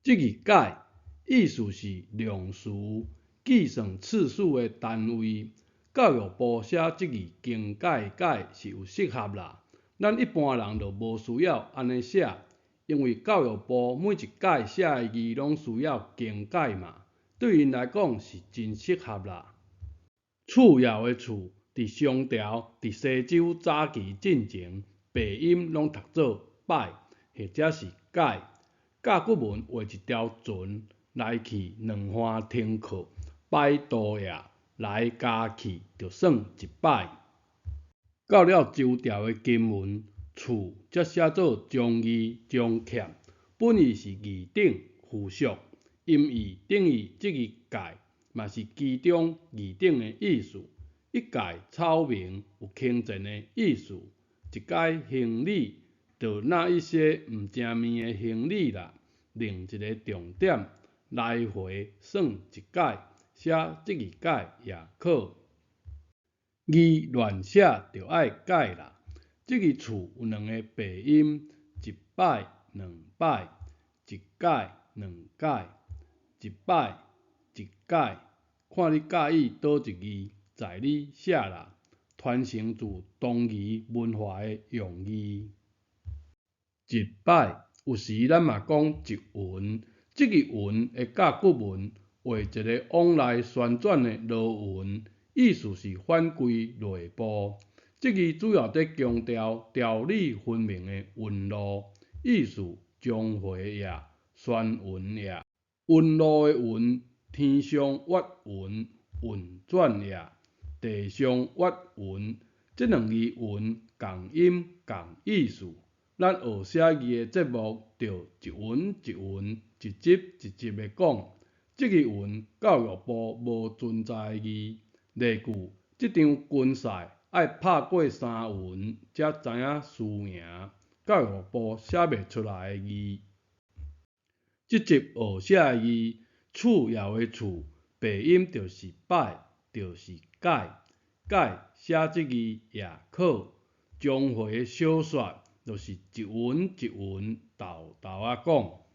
這字改意思是量詞計算次數的單位。教育部寫這字更改改是有適合啦，咱一般人就無需要按呢寫，因為教育部每一改寫的字攏需要更改嘛，對𪜶來講是真適合啦。次要的次，佇商朝、佇西周早期進前，白音攏讀做擺或者是改。甲骨文畫一條船來去兩岸停靠，擺渡也，來加去就算一擺。到了周朝的金文，次才寫做將字將欠，本意是二等附屬，音義等於這字蓋，嘛是其中二等的意思。一蓋草名有輕賤的意思，一改行李，就若一些毋正面的行李啦。另一个重點，來回算一改，寫這字改也可。字亂寫就愛改啦。這字次有兩个白音，一擺、兩擺，一改、兩改，一擺、一改，看你佮意佗一字，在你寫啦。傳承自東夷文化的用字。一擺，有時咱嘛講一雲，這字雲的甲骨文畫一个往內旋轉的螺紋，意思是反歸內部。這字主要佇強調條理分明的紋路，意思將回也，旋雲也。紋路的紋，天上月雲，運轉也。地上月雲，這兩字雲仝音仝意思。咱學寫字的節目，就一雲一雲，一集一集的講。這字雲教育部無存在的字。例句：這場拳賽愛拍過三輪，才知影輸贏。教育部寫袂出來的字。這集學寫的字，次要的次，白音就是擺，就是改，改寫這字也可。章回小說就是一文一文沓沓仔講。